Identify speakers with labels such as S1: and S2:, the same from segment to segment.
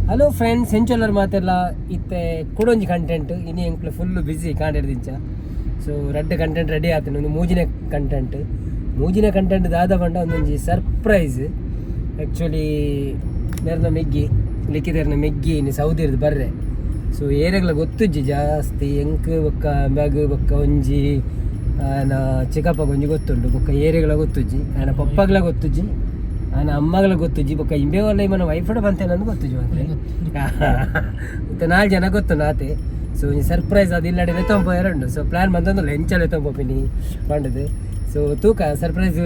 S1: Hello friends, ಎಂಚೊಲ್ಲರ್ ಮಾತೆಲ್ಲ? ಇತ್ತೆ ಕುಡೊಂಜಿ ಕಂಟೆಂಟ್. ಇನಿ ಎಂಕ್ಲು ಫುಲ್ ಬಿಸಿ ಕಾಂಡೆಡ್ದಿಂಚ. ಸೊ ರಡ್ಡ್ ಕಂಟೆಂಟ್ ರೆಡಿ ಆತುಂಡು. ಒಂದು ಮೂಜಿನ ಕಂಟೆಂಟ್. ಮೂಜಿನ ಕಂಟೆಂಟ್ ದಾದ ಪಂಡ ಒಂದೊಂಜಿ ಸರ್ಪ್ರೈಸ್. ಆ್ಯಕ್ಚುಲಿ ಮೇರ್ನ ಮೆಗ್ಗಿ, ಲಿಖಿತೆರ್ನ ಮೆಗ್ಗಿ ಇನಿ ಸೌದಿರ್ದು ಬರ್ರೆ. ಸೊ ಏರೆಗ್ಲ ಗೊತ್ತುಜ್ಜಿ ಜಾಸ್ತಿ. ಎಂಕ್ ಬೊಕ್ಕ ಬ್ಯಾಗ್ ಬೊಕ್ಕ ಒಂಜಿ ಆಯನ ಚಿಕ್ಕಪ್ಪಗೆ ಒಂಜಿ ಗೊತ್ತುಂಡು. ಬೊಕ್ಕ ಏರೆಗ್ಲ ಗೊತ್ತುಜ್ಜಿ. ಆಯನ ಪಪ್ಪಗ್ಲ ಗೊತ್ತುಜ್ಜಿ, ಆಯನ ಅಮ್ಮಗ್ಲ ಗೊತ್ತುಜ್ಜಿ. ಬೊಕ್ಕ ಇಂಬೆ ಒಲ್ಲ ಇವನ ವೈಫ್ ಬಂತೇನಂದು ಗೊತ್ತುಜ್ಜಿ. ಮಾತ್ರ ಇತ್ತೆ ನಾಲ್ಕು ಜನ ಗೊತ್ತುಂಡು ಆತೆ. ಸೊ ಒಂಜಿ ಸರ್ಪ್ರೈಸ್ ಅದು ಇಲ್ಲಡೆ ಲೆತ್ತೊಂಪ ಎರಡು. ಸೊ ಪ್ಲಾನ್ ಬಂದೊಂದುಲ್ಲ ಎಂಚ ಲೆತ್ತೊಂಪೋಪಿನಿ ಪಂಡದು. ಸೊ ತೂಕ ಸರ್ಪ್ರೈಸ್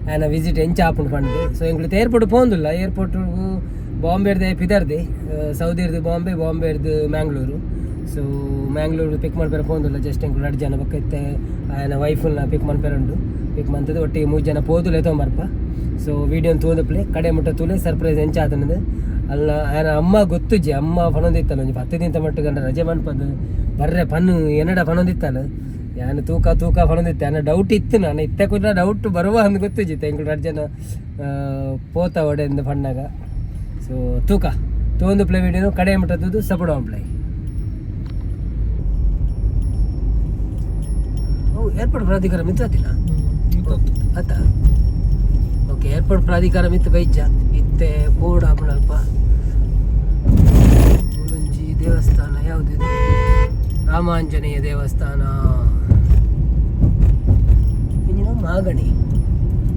S1: ಆಯನ ವಿಸಿಟ್ ಎಂಚ ಆಪುಂಡು ಪಂಡದು. ಸೊ ಎಂಕ್ಲು ಏರ್ಪೋರ್ಟ್ ಪೋಂದುಲ್ಲ. ಏರ್ಪೋರ್ಟ್ ಬಾಂಬೆರ್ದೆ ಪಿದರ್ದೆ, ಸೌದಿರ್ದು ಬಾಂಬೆ, ಬಾಂಬೆರ್ದು ಮ್ಯಾಂಗ್ಳೂರು. ಸೊ ಮ್ಯಾಂಗ್ಳೂರು ಪಿಕ್ ಮಲ್ಪೆರ ಪೋಂದುಲ್ಲ. ಜಸ್ಟ್ ಎಂಕ್ಲು ರಡ್ಡ್ ಜನ ಬೊಕ್ಕ ಇತ್ತೆ ಆಯನ ವೈಫ್ನ ಪಿಕ್ ಮಲ್ಪೆರ ಉಂಡು. ಪಿಕ್ ಮಂತದ್ದು ಒಟ್ಟಿಗೆ ಮೂರು ಜನ ಪೋದು ಲೆತ್ತೊಂಬರ್ಪ. ಸೊ ವೀಡಿಯೋನ್ ತೂದಪ್ಲೆ ಕಡೆ ಮುಟ್ಟ ತೂಲೆ, ಸರ್ಪ್ರೈಸ್ ಎಂಚ ಆತನದು. ಅಲ್ಲ, ಆಯನ ಅಮ್ಮ ಗೊತ್ತುಜ್ಜಿ. ಅಮ್ಮ ಪನೊಂದಿತ್ತಲ್ಲ, ಒಂಜಿ 10 ದಿನದ ಮಟ್ಟ ಗಂಡ ರಜೆ ಮನ್ಪದು ಬರ್ರೆ ಪನ್ನು ಎನ್ನಡ ಪನೊಂದಿತ್ತಲ್ಲ. ಯಾನು ತೂಕ ತೂಕ ಪನೊಂದಿತ್ತೆ. ಆನ ಡೌಟ್ ಇತ್ತು. ನಾನು ಇತ್ತೆ ಕೂಡ ಡೌಟ್ ಬರುವ ಅಂದ್ ಗೊತ್ತುಜ್ಜಿ. ಎಂಕ್ಲು ರಡ್ಡ್ ಜನ ಪೋತ ಒಡೆಂದು ಪಣ್ಣಾಗ. ಸೊ ತೂಕ ತೋಂದು ಪ್ಲೇ ವೀಡಿಯೋನು ಕಡೆ ಮುಟ್ಟದ್ದು ಸಪೋರ್ಟ್ ಪ್ಲೇ. ಓ, ಏರ್ಪೋರ್ಟ್ ಪ್ರಾಧಿಕಾರ ಮಿತ್ತದಿಲ್ಲ ಅತ್ತ. ಓಕೆ, ಏರ್ಪೋರ್ಟ್ ಪ್ರಾಧಿಕಾರ ಮಿತ್ತು ಬೈಜ. ಇತ್ತೆ ಬೋರ್ಡ್ ಆಪುಂಡಲ್ಪ. ಮೂಲೊಂಜಿ ದೇವಸ್ಥಾನ. ಯಾವುದು? ರಾಮಾಂಜನೇಯ ದೇವಸ್ಥಾನ. ಇಂಜಿನ ಮಾಗಣಿ,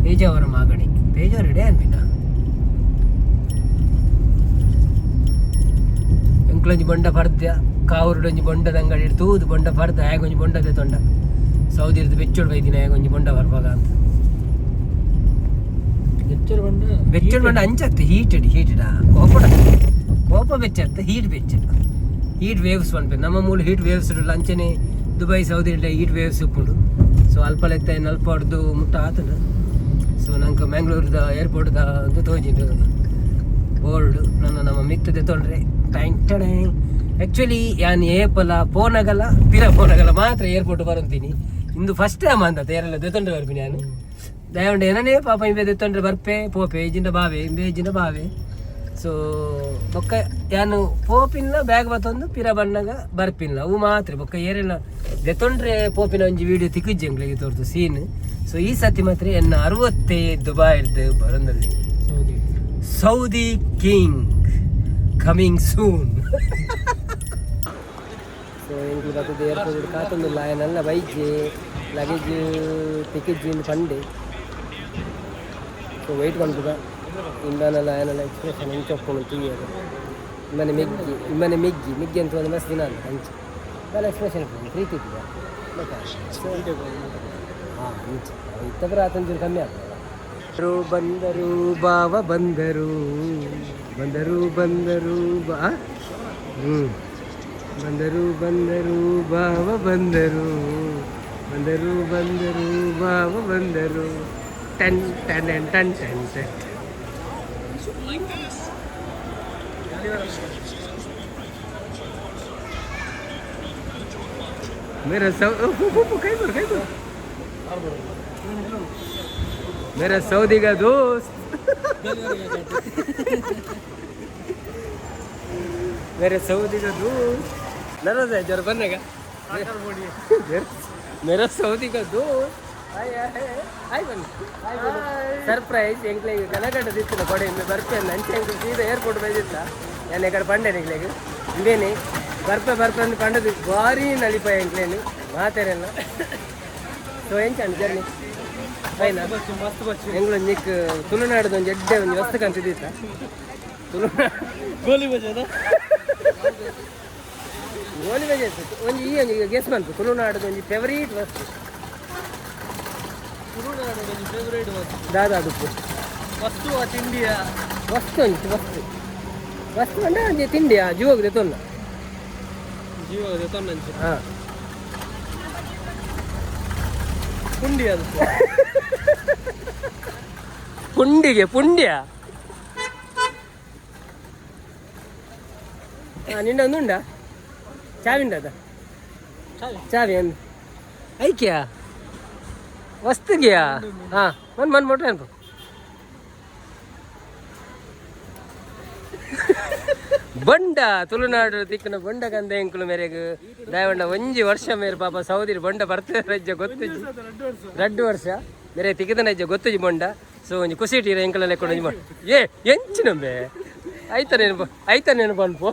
S1: ಪೇಜಾವರ ಮಾಗಣಿ. ಪೇಜಾವರ ಇಡೆ ಅನ್ಪಿನ. ಎಂಕ್ಲೊಂಜಿ ಬೊಂಡ ಪರ್ದ್ಯ ಕಾವೂರುಡೊಂಜಿ ಬೊಂಡದ ಅಂಗಡಿ ತೂದು ಬೊಂಡ ಪರ್ದ. ಆಗೊಂಜಿ ಬೊಂಡದೆ ತೊಂಡ ಸೌದಿರ್ದು ಬೆಚ್ಚೋಡು ಬೈದಿನ. ಒಂಜಿ ಬೊಂಡ ಬರ್ಪಾಗ ಅಂತ. ಬೆಚ್ಚೋಡು ಬಂಡ ಅಂಚತ್ತೆ. ಹೀಟೆಡ್ ಹೀಟೆಡ್ ಕೋಪ ಕೋಪ ಬೆಚ್ಚತ್ತೆ. ಹೀಟ್ ಬೆಚ್ಚ, ಹೀಟ್ ವೇವ್ಸ್ ಪನ್ಪೆ. ನಮ್ಮ ಮೂಲ ಹೀಟ್ ವೇವ್ಸ್ ಅಂಚನೆ ದುಬೈ ಸೌದಿ ಹೀಟ್ ವೇವ್ಸ್ ಉಪ್ಪುಂಡು. ಸೊ ಅಲ್ಪ ಲೆತ್ತ ಅಲ್ಪ ಹೊಡ್ದು ಮುಟ್ಟ ಆತುಂಡು. ಸೊ ನಂಗೆ ಮ್ಯಾಂಗ್ಳೂರ್ದ ಏರ್ಪೋರ್ಟ್ದ ಅಂತ ತೋಜಿಂಡು ಬೋರ್ಡ್. ನನ್ನ ನಮ್ಮ ಮಿತ್ತದೆ ತೊಂದ್ರೆ ಟ್ಯಾಂಕ್ ಟಡಾಂಗ್. ಆ್ಯಕ್ಚುಲಿ ಯಾನ್ ಏಪಲ ಪೋನಗಲ ಪಿರ ಪೋನಗಲ ಮಾತ್ರ ಏರ್ಪೋರ್ಟ್ ಬರಂತೀನಿ. ಇಂದು ಫಸ್ಟ್ ಟೈಮ್ ಅಂತ ತೇರಲ್ಲ ದೆತ್ತೊಂಡ್ರೆ ಬರ್ಪಿನಿ ನಾನು. ದಯವಂಡ ಏನನೇ ಪಾಪ ಇಂಬೆ ದೆತ್ತೊಂಡ್ರೆ ಬರ್ಪೆ ಪೋಪೆ ಇಜಿಂಡ ಬಾವೆ ಇಂಬೆ ಇಜಿಂಡ ಬಾವೆ. ಸೊ ಬೊಕ್ಕ ಯಾನು ಪೋಪಿನ ಬ್ಯಾಗ್ ಬತ್ತೊಂದು ಪಿರ ಬಣ್ಣಗ ಬರ್ಪಿಲ್ಲ ಅವು ಮಾತ್ರ. ಬೊಕ್ಕ ಏರೆಲ್ಲ ದೆತ್ತೊಂಡ್ರೆ ಪೋಪಿನ ಒಂಜಿ ವೀಡಿಯೋ ತಿಕ್ಕಿಜ್ಜಿ ಎಂಕ್ಲೆಗೆ ತೋರ್ತು ಸೀನ್. ಸೊ ಈ ಸತಿ ಮಾತ್ರ ಎನ್ನ 65 ದುಬಾಯ್ದು ಬರಂದಲ್ಲಿ Saudi king coming soon. So ಎಂಕ್ಲು ಬತ್ತದ ಏರ್ಪೋರ್ಟ್ ಕಾತೊಂದುಲ್ಲ. ಆಯನಲ್ಲ ಬೈಜೆ ಲಗೇಜ್ ತಿಕ್ಕಿಜ್ಜಿ ಪಂಡೆ. ಸೊ ವೆಯ್ಟ್ ಮನ್ಪುಗ. ಇಂಬಾನೆಲ್ಲ ಆಯನೆಲ್ಲ ಎಕ್ಸ್ಪ್ರೆಷನ್ ಎಂಚ ಉಪ್ಪುಂಡು ತೂಯೆರೆ. ಇಂಬನೆ ಮೆಗ್ಗಿ, ಇಂಬನೆ ಮೆಗ್ಗಿ ಮೆಗ್ಗಿ ಅಂತ ಒಂದು ಮಸ್ತ್ ದಿನ ಅಲ್ಲ ಅಂಚ ಬಾಲ ಎಕ್ಸ್ಪ್ರೆಷನ್ ಉಪ್ಪುಂಡು ಪ್ರೀತಿ ಇದ್ದ. ಹಾಂ, ಅಂಚ ಇತ್ತಬ್ರ ಆತಂಚೂರು ಕಮ್ಮಿ ಆಗ್ತದೆ. ಬಂದರು ಬಾವ ಬಂದರು, ಬಂದರು ಬಂದರು ಬಾ ಹ್ಞೂ ಬಂದರು ಬಂದರು ಬಾವ ಬಂದರು, ಬಂದರು ಬಂದರು ಬಾವ ಬಂದರು. Ton ton ton ton ton. मेरा सौ कहीं पर कहीं पर मेरा सऊदी का दोस्त, मेरे सऊदी का दोस्त नर्वस है जरा बनने का। मेरा सऊदी का दोस्त हाय हाय हाय ಬನ್ನಿ ಹಾಯ್ ಬನ್ನಿ. ಸರ್ಪ್ರೈಸ್. ಎಂಕ್ಲೆಗ್ ಕನಕಂಡ ದಿತ್ತಿನ ಕೊಡೆ ಇಂಬೆ ಬರ್ಪೆ ಅಂಚೆ. ಎಂಕ್ಲು ಸೀದಾ ಏರ್ಪೋರ್ಟ್ ಬೈದಿತ್ತ. ನಾನು ಈ ಕಡೆ ಪಂಡೆ ನಿಕ್ಲೆಗ್ ಇಂಬೇನೆ ಬರ್ಪೆ ಬರ್ಪೆ ಅಂದ್ ಪಂಡದು ಭಾರಿ ನಲಿಪಾಯ ಎಂಕ್ಲೇನು ಮಾತೆರೆಲ್ಲ. ಸೊ ಎಂಚಂಡ್ ಜರ್ನಿ ಫೈನಾ?
S2: ಮಸ್ತ್ ಬಚ್ಚು.
S1: ಎಂಗ್ಲು ನಿಕ್ ತುಳುನಾಡದ ಒಂಜಿ ಎಡ್ಡೆ ಒಂಜಿ ವಸ್ತು ಕಂತಿದ್ದಿತ್ತ ತುಳುನಾಡು.
S2: ಗೋಲಿ ಬಜಾದ.
S1: ಗೋಲಿ ಬಜೆ ಒಂಜಿ ಈ ಒಂಜಿ ಗೆಸ್ ಮನ್ಪು, ತುಳುನಾಡದ ಒಂಜಿ ಫೇವರೀಟ್ ವಸ್ತು.
S2: ತುಳುನಾಡದ ಒಂಜಿ ಫೇವರೇಟ್ ವಸ್ತು?
S1: ದಾದ ಅದುಪ್ಪು?
S2: ವಸ್ತು ಆ ತಿಂಡಿಯ?
S1: ವಸ್ತು, ಒಂಜಿ ವಸ್ತು. ವಸ್ತು ಪಂಡ ಒಂಜಿ ತಿಂಡಿ ಆ ಜೀವಗ್ ದೆತೊನ್ನ.
S2: ಜೀವ ದೆತೊನ್ನಂಚ.
S1: ಹಾಂ.
S2: ಪುಂಡಿ ಅದು.
S1: ಪುಂಡಿಗೆ ಪುಂಡ್ಯ. ಹಾಂ, ನಿಂಡ ಒಂದು ಉಂಡಾ? ಚಾವಿ ಉಂಡದ? ಚಾವಿ ಒಂದು ಐಕ್ಯಾ ವಸ್ತುಗೆಯಾ? ಹಾಂ, ಮನ್ ಮನ್ ಮೊಟ್ಟೆ ಅನ್ಪು. ಬೊಂಡ ತುಳುನಾಡು ತಿಕ್ಕುನ ಬೊಂಡ ಕಂದ ಎಂಕುಲು ಮೇರೆಗ್ ದಯವಂಡ ಒಂಜಿ ವರ್ಷ ಮೇರೆ ಪಾಪ ಸೌದಿ ಬೊಂಡ ಬರ್ತದೆ ರಜ್ಜ ಗೊತ್ತಿಜ್ಜಿ. ರಡ್ಡು ವರ್ಷ ಮೇರೆ ತಿಕ್ಕಿದ ರಜ್ಜ ಗೊತ್ತಿಜ್ಜಿ ಬೊಂಡ. ಸೊ ಒಂಜಿ ಖುಷಿ ಇಟ್ಟಿರ ಎಂಕಲ ಲೆಕ್ಕ ಒಂಜಿ ಬೊಂಡ. ಏ ಎಂಚು ನಂಬೆ ಐತ ನೆನಪು, ಐತ ನೆನಪು ಅನ್ಪು.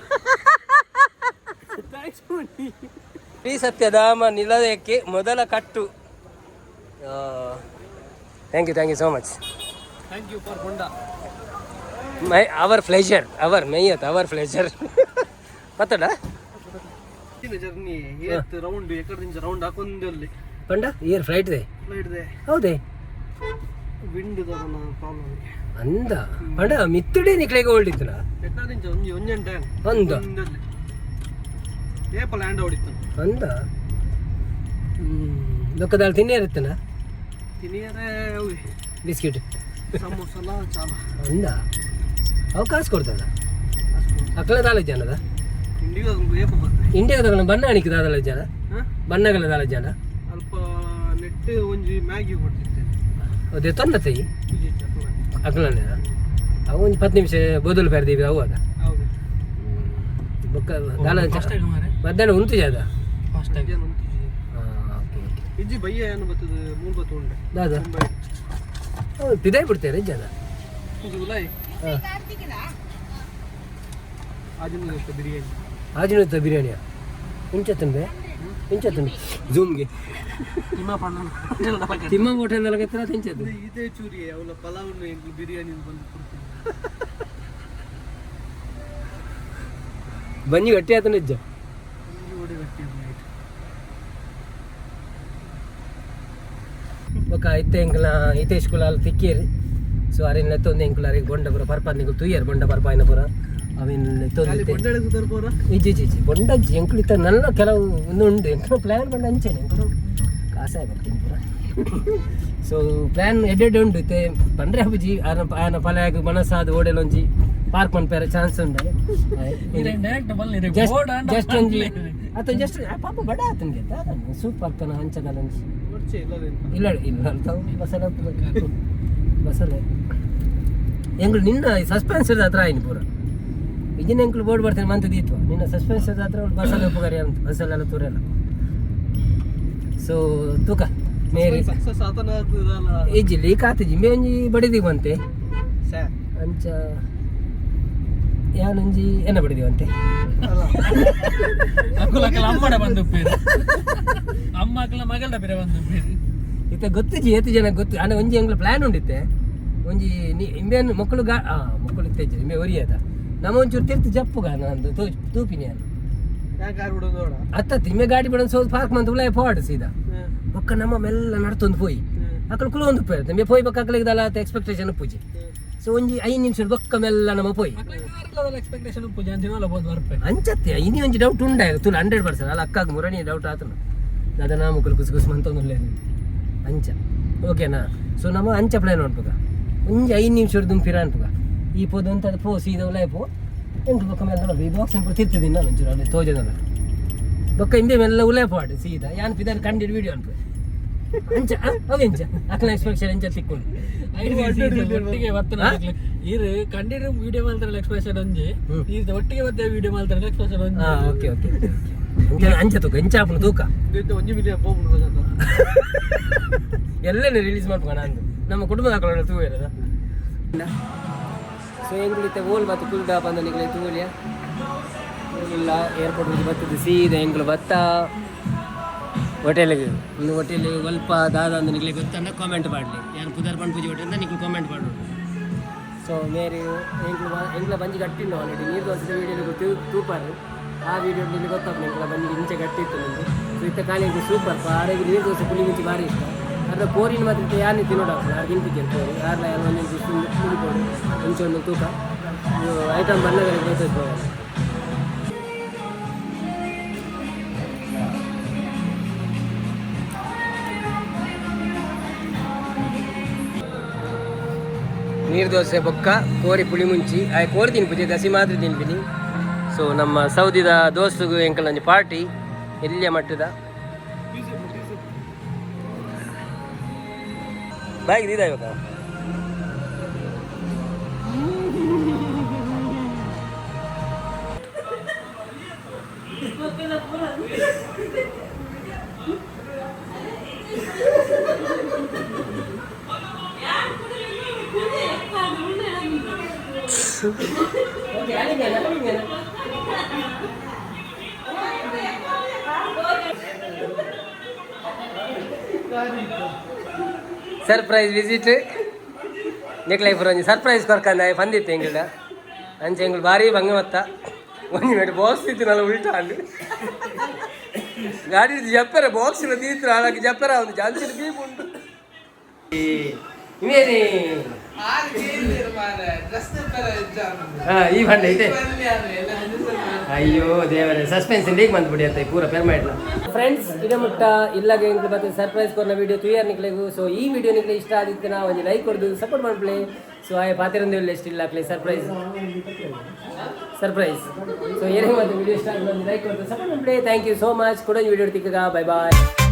S1: ಶ್ರೀ ಸತ್ಯಧಾಮ ನಿಲಯಕ್ಕೆ ಮೊದಲ ಕಟ್ಟು. Thank you, thank you so much.
S2: Thank you for bonda.
S1: My our pleasure, our ಮೇಯತ್ our pleasure. ಪತ್ತಡ
S2: journey ಏತ್ ರೌಂಡ್ ಎಕಡೆ ರೌಂಡ್ ಹಾಕೊಂದಲ್ಲಿ.
S1: ಪಂಡ year flight they?
S2: Flight they.
S1: ಹೌದೇ?
S2: Wind problem.
S1: ಅಂದ ಪಂಡ ಮಿತ್ತುಡೆ ನಿಕ್ಲೆಗೆ ಓಲ್ಡ್ ಇತ್ತನ?
S2: ಎಕ್ಕದಿಂಚ ಒಂಜಿ ಒಂಜೆನ್ ಟೈಮ್.
S1: ಅಂದ.
S2: ಒಂದಲ್ಲಿ ಏಪ ಲ್ಯಾಂಡ್ ಹೊಡಿತು.
S1: ಅಂದ ಲೊಕ್ಕದಾಲ್ ತಿನ್ನೇ ಇರುತ್ತನ?
S2: ತಿನಿಯರೆ.
S1: ಬಿಸ್ಕಿಟ್.
S2: ಸಮೋಸಲ ಚಾಲ.
S1: ಅಂದ ಅವು ಕಾಸು ಕೊಡ್ತದ ಅಕ್ಕಲ ದಾಲ ಜನದ?
S2: ಇಂಡಿಯಾ ಏಪ ಬರ್ತದೆ.
S1: ಇಂಡಿಯಾದ ಬಣ್ಣ ಅಣಿಕೆ ದಾದಲ ಜನ.
S2: ಹಾಂ.
S1: ಬಣ್ಣಗಳ ದಾಲ ಜನ.
S2: ಅಲ್ಪ ನೆಟ್ ಒಂಜಿ ಮ್ಯಾಗಿ ಕೊಡ್ತಿತ್ತೆ.
S1: ಅದೇ ತೊಂದತೆ.
S2: ಇಜ್ಜಿ ಅಪ್ಪನ.
S1: ಅಕ್ಕಲನೆ ಅವು ಒಂಜಿ 10 ನಿಮಿಷ ಬದಲು ಪೆರ್ದೀವಿ ಅವು ಅದ.
S2: ಹೌದು.
S1: ಬೊಕ್ಕ ದಾಲ ಮಧ್ಯಾಹ್ನ ಉಂತು ಜಾದ.
S2: ಮಧ್ಯಾಹ್ನ ಉಂತಿಜಿ.
S1: ಹಾಂ, ಓಕೆ ಓಕೆ.
S2: ಇಜ್ಜಿ ಬಯ್ಯ ಏನು ಬರ್ತದೆ, ಮೂರು ಬತ್ತು ಉಂಡೆ.
S1: ದಾದ?
S2: ಮುಂಬೈ.
S1: ಹೌದು, ಪಿದಾಯ್ ಬಿಡ್ತಾರೆ ಜನ.
S2: ಇಜ್ಜಿ ಉಲಾಯ್.
S1: ಹಾಂ.
S2: ಆಜಿನ ಬಿರಿಯಾನಿ.
S1: ಆಜಿನ ಬಿರಿಯಾನಿಯಾ? ಇಂಚತ್ತಂಬೆ ಇಂಚತ್ತಂಬೆ ಝೂಮ್ಗೆ.
S2: ತಿಮ್ಮ ಪಣ್ಣ.
S1: ತಿಮ್ಮ ಹೋಟೆಲ್ ಎತ್ತರ ತಿಂಚದ್ದು.
S2: ಇದೇ ಚೂರಿ ಅವಳ ಪಲಾವ್ ಬಿರಿಯಾನಿ ಬಂದು ಕೊಡ್ತೀನಿ.
S1: ಬನ್ನಿ ಗಟ್ಟಿ ಆತ ನಿಜ.
S2: ಒಂಜಿ ಒಡೆ ಗಟ್ಟಿ ನೈಟ್.
S1: ಬೊಕ ಇತ್ತೆ ಎಂಕಲ ಹಿತೇಶ್ ಕುಲಾಲ್ ತಿಕ್ಕೇರಿ. ಸೊ ಅರಿನ್ ಲೆತ್ತೊಂದು ಎಂಕುಲ ಅರಿಗೆ ಬೊಂಡ ಪೂರ ಪರ್ಪಾದ್ ನಿಕುಲು ತೂಯರ್ ಬೊಂಡ ಪರ್ಪಾಯಿನ ಪೂರ ಅವಿನ್
S2: ಖಾಲಿ.
S1: ಲೆತ್ತೊಂದು.
S2: ಬೊಂಡಳೆ ಸುಧಾರ ಪೋರ.
S1: ಇಜ್ಜಿ ಇಜ್ಜಿ ಇಜ್ಜಿ, ಬೊಂಡ ಇಜ್ಜಿ. ಎಂಕುಲು ಇತ್ತ ನನ್ನ ಕೆಲವು ಒಂದು ಉಂಡು ಎಂಕುಲು ಪ್ಲ್ಯಾನ್ ಬಂಡ ಅಂಚೆನೆ ಎಂಕುಲು ಕಾಸಾಯ ಬರ್ತೀನಿ ಪೂರ. ಸೊ ಪ್ಲ್ಯಾನ್ ಎಡ್ಡೆಡ್ ಉಂಡು ಇತ್ತೆ ಪಂಡ್ರೆ ಹಬ್ಬುಜಿ. ಆನ ಆನ ಪಲಾಗ್ ಮನಸ್ಸಾದ ಓಡೆಲ್ ಒಂಜಿ ಪಾರ್ಕ್ ಮನ್ಪೆರೆ ಚಾನ್ಸ್ ಉಂಡು. ಜಸ್ಟ್ ಜಸ್ಟ್ ಒಂಜಿ ಅತ್ತ ಜಸ್ಟ್ ಪಾಪ ಬಡ ಆತನಿಗೆ ಸೂಪ್ ಆಗ್ತಾನ ಅಂಚದ ಒಂಜಿ.
S2: ಒಡ್ಚೆ ಇಲ್ಲ.
S1: ಇಲ್ಲ ಇಲ್ಲ, ತಾವು ಬಸಳೆ ಬಸಳೆ ಎಂಗಳು ನಿನ್ನ ಸಸ್ಪೆನ್ಸ್ ಹತ್ರ ಆಯ್ತು ಪೂರ. ಇಜಿನ ಎಂಕುಲು ಬೋರ್ಡ್ ಬರ್ತೇನೆ ಮಂತ್ ದೀತ್ವ ನಿನ್ನ ಸಸ್ಪೆನ್ಸ್ ಹತ್ರ ಬಸಳೆ ಉಪಕಾರಿ ಅಂತ ಬಸಳೆಲ್ಲ ತೂರೆಲ್ಲ. ಸೊ ತೂಕ ಮೇರಿ.
S2: ಸಕ್ಸಸ್ ಆತನ.
S1: ಇಜ್ಜಿ ಲೀಕ್ ಆತಿಜಿ ಇಂಬೆ ಒಂಜಿ ಬಡಿದಿ ಬಂತೆ.
S2: ಸಾ.
S1: ಅಂಚ ಯಾನೊಂಜಿ ಏನ ಬಡಿದಿವಂತೆ.
S3: ಅಕುಲ ಅಕಲ ಅಮ್ಮಡ ಬಂದು ಉಪ್ಪೇರು, ಅಮ್ಮ ಅಕಲ ಮಗಳ ಬೇರೆ ಬಂದು ಉಪ್ಪೇರು.
S1: ಇತ್ತೆ ಗೊತ್ತಿಜ್ಜಿ ಏತು ಜನ ಗೊತ್ತು ಅಣ್ಣ. ಒಂಜಿ ಎಂಗ್ಲ ಪ್ಲಾನ್ ಉಂಡಿತ್ತೆ ಒಂಜಿ ಇಂಬೇನ್ ಮಕ್ಕಳು ಗಾ ಆ ಮಕ್ಕಳು ಇತ್ತೆಜ್ಜಿ ಇಂಬೆ ಒರಿಯದ ನಮ್ಮ ಒಂಚೂರು ತಿರ್ತು ಜಪ್ಪುಗ ನಂದು ತೂಪಿನಿ ಅಲ್ಲ.
S2: ಯಾಕೆ ಯಾರು ಬಿಡೋದು ನೋಡ.
S1: ಅತ್ತ ಇಂಬೆ ಗಾಡಿ ಬಿಡೋದು ಸೋದು ಪಾರ್ಕ್ ಮಂತ್ ಉಲಾಯ ಪೋವಾಡು ಸೀದಾ. ಬೊಕ್ಕ ನಮ್ಮ ಮೆಲ್ಲ ನಡ್ತೊಂದು ಪೋಯಿ ಅಕಲು ಕುಲು ಒಂದು ಪೋಯಿ ಇಂಬೆ ಪೋಯಿ ಬೊಕ್ಕ ಅಕಲಿಗೆ ದಲ ಎಕ್ಸ್ಪೆಕ್ಟೇಷನ್ ಪೂಜೆ. ಸೊ ಒಂಜಿ 5 ನಿಮಿಷ ಬೊಕ್ಕ ಮೆಲ್ಲ ನಮ್ಮ ಪೋಯಿ.
S3: ಎಕ್ಸ್ಪೆಕ್ಟೇಷನ್ ಉಪ್ಪು ಜನ ದಿನ ಬೋದು ಬರ್ಪೆ.
S1: ಅಂಚತ್ತೆ ಇನಿ ಒಂಜಿ ಡೌಟ್ ಉಂಡ ತುಳು 100%. ಅಲ್ಲ ಅಕ್ಕಾಗ ಮುರಣಿ ಡೌಟ್ ಆತನ ದಾದ ನಾ ಮುಕ್ಕಲು ಕುಸು ಕುಸು ಮಂತೊಂದುಲ್ಲೆ ಅಂಚ. ಓಕೆನಾ? ಸೊ ನಮ್ಮ ಅಂಚ ಪ್ಲಾನ್ ಉಂಟುಗ ಒಂಜಿ 5 ನಿಮಿಷ ದುಂಪಿರ ಅನ್ಪುಗ ಈ ಪೋದು ಅಂತ ಪೋ ಸೀದಾ ಉಲಾಯ ಪೋ ಎಂಟು ಬೊಕ್ಕ ಮೇಲೆ ನೋಡು ಈ ಬಾಕ್ಸ್ ಪೋ ತಿರ್ತಿದ್ದೀನಿ ನಾನು ಒಂಚೂರು ಅಲ್ಲಿ ತೋಜದಲ್ಲ. ಬೊಕ್ಕ ಹಿಂದೆ ಮೆಲ್ಲ ಉಲಾಯ ಪೋಡು ಸೀದಾ ಯಾನ್ ಪಿದಾರ್ ಕಂಡಿಡ್ ವೀಡಿಯೋ ಅನ್ಪು ಅಂಚ ಅವೆ ಅಂಚ ಅಕ್ಕನ ಎಕ್ಸ್ಪೆಕ್ಷನ್ ಅಂಚ ತಿಕ್ಕೊಂಡು.
S3: ಒಟ್ಟಿಗೆ ಬತ್ತನ ಈರು ಕಂಡಿಡ್ರು ವಿಡಿಯೋ ಮಾಡ್ತಾರಲ್ಲ ಎಕ್ಸ್ಪ್ರೆಷನ್ ಒಂಜಿ. ಈರ್ ಒಟ್ಟಿಗೆ ಬತ್ತೆ ವಿಡಿಯೋ ಮಾಡ್ತಾರಲ್ಲ ಎಕ್ಸ್ಪ್ರೆಷನ್ ಒಂಜಿ.
S1: ಹಾಂ, ಓಕೆ ಓಕೆ. ಅಂಚ ಅಂಚ ತೂಕ ಎಂಚ ಆಪುಂಡು ತೂಕ.
S2: ಒಂಜಿ ಮಿಲಿಯನ್ ಪೋಪುಂಡು.
S1: ಎಲ್ಲನೇ ರಿಲೀಸ್ ಮಾಡ್ಕೊಂಡು ಅಂದು ನಮ್ಮ ಕುಟುಂಬದ ಹಾಕೊಳ್ಳೋಣ ತೂವೇರದ. ಸೊ ಎಂಗುಳಿತೆ ಓಲ್ ಬತ್ತು ಕುಲ್ದ ಬಂದ ನಿಗಲೆ ತೂಲಿಯ ಇಲ್ಲ ಏರ್ಪೋರ್ಟ್ ಬತ್ತದ ಸೀದಾ ಎಂಗುಳು ಬತ್ತ ಹೋಟೆಲ್ಗೆ. ಒಂದು ಹೋಟೆಲ್ ಒಲ್ಪ ದಾದ ಅಂದ ನಿಗಲೆ ಗೊತ್ತಂಡ ಕಾಮೆಂಟ್ ಮಾಡಲಿ. ಯಾರು ಪುದರ್ ಪೂಜೆ ಹೋಟೆಲ್ ನಿಗ್ಲು ಕಾಮೆಂಟ್ ಮಾಡು. ಸೊ ಮೇರಿ ಎಂಗ್ಳು ಎಂಗ್ಲ ಬಂಜಿ ಗಟ್ಟಿಂಡು ಆಲ್ರೆಡಿ. ನೀರು ದೋಸೆ ವೀಡಿಯೋ ತೂಪಾರು ಆ ವೀಡಿಯೋ ನಿಮಗೆ ಗೊತ್ತಾಗ್ತದೆ ಎಂಗ್ಲ ಬಂಜಿ ಇಂಚೆ ಗಟ್ಟಿ ಇತ್ತು ನಿಮ್ಮದು. ಸೊ ಇತ್ತ ಖಾಲಿ ಎಂಕು ಸೂಪರ್ ಆರೋಗ್ಯ ನೀರು ದೋಸೆ ಪುಳಿ ಮುಂಚೆ ಭಾರಿ ಇಷ್ಟ. ಅದ್ರ ಕೋರಿನ ಮಾತ್ರ ಇತ್ತೆ ಯಾರನ್ನೇ ತಿನ್ನೋಡಾಗ್ತದೆ ಯಾರು ತಿಂತಿದ್ದೇನೆ ಕೋರಿ ಯಾರಲ್ಲ ಯಾರು ಒಂದೊಂದು ಇಷ್ಟು ಮುಗಿಬೋದು ಮುಂಚೆ ಒಂದು ತೂಕ ಐಟಮ್ ಬಣ್ಣಗಳಿಗೆ ಗೊತ್ತಾಗ್ತದೆ. ನೀರು ದೋಸೆ ಬೊಕ್ಕ ಕೋರಿ ಪುಳಿ ಮುಂಚಿ ಆಯ್ ಕೋರಿ ತಿನ್ಪುಜಿ ದಸಿ ಮಾತ್ರ ತಿನ್ಪಿನಿ. ಸೊ ನಮ್ಮ ಸೌದಿದ ದೋಸ್ತುಗು ಎಂಕಲ್ ಒಂಜಿ ಪಾರ್ಟಿ ಎಲ್ಲಿಯ ಮಟ್ಟದ ಬಾಯಿಗೆ ದೀದ ಇವಾಗ. Okay, ಅಲ್ಲಿಗೆ ಅಲ್ಲಿಗೆ. ಸರ್ಪ್ರೈಸ್ ವಿಸಿಟ್ ನೆಕ್ಲೈಫ್ ಒಂಜಿ ಸರ್ಪ್ರೈಸ್ ಕೊರ್ಕಂದ ಪಂದಿತ್ತು ಎಂಗಿಲ್ಡ. ಅಂಚೆ ಎಂಗುಲು ಭಾರಿ ಬಂಗ ಮತ್ತ ಒಂಜಿ ಮೇಟ್ ಬಾಕ್ಸ್ ಇತ್ತು ಉಲ್ಟಾ ಅಂಡು ಗಾಡಿ ಜಪ್ಪರೆ ಬಾಕ್ಸ್ ತೀತ್ರ ಹಾಗೆ ಜಪ್ಪರ ಒಂದು ಜಾನ್ಸಿ ಬೀಪ್ ಉಂಟು ಇವೇನಿ. ಹಾ, ಈ ಬಂಡ ಐತೆ. ಅಯ್ಯೋ ದೇವರೇ, ಸಸ್ಪೆನ್ಸ್ ಲೀಕ್ ಬಂದ್ಬಿಡಿ ಅಂತ ಪೂರ ಪೆರ್ಮಾಡ್ಲ. ಫ್ರೆಂಡ್ಸ್, ಇಡ ಮುಟ್ಟ ಇಲ್ಲಾಗ ಎಂಕ್ಲು ಮತ್ತೆ ಸರ್ಪ್ರೈಸ್ ಕೊರ್ನ ವಿಡಿಯೋ ತುಯರ್ ನಿಕ್ಲೆಗು. ಸೊ ಈ ವಿಡಿಯೋ ನಿಕ್ಲೆ ಇಷ್ಟ ಆದಿತ್ತು ನಾ ಒಂಜಿ ಲೈಕ್ ಕೊಡ್ದು ಸಪೋರ್ಟ್ ಮಾಡ್ಪ್ಲೆ. ಸೊ ಆಯ್ ಪಾತಿರಂದು ಇಲ್ಲ ಎಷ್ಟು ಇಲ್ಲ ಸರ್ಪ್ರೈಸ್ ಸರ್ಪ್ರೈಸ್. ಸೊ ಏನೇ ಮತ್ತೆ ವಿಡಿಯೋ ಇಷ್ಟ ಆಗಿ ಒಂದು ಲೈಕ್ ಕೊಡ್ದು ಸಪೋರ್ಟ್ ಮಾಡ್ಪ್ಲೆ. Thank you so much. ಕೂಡ ವಿಡಿಯೋ ತಿಕ್ಕಗ. Bye bye.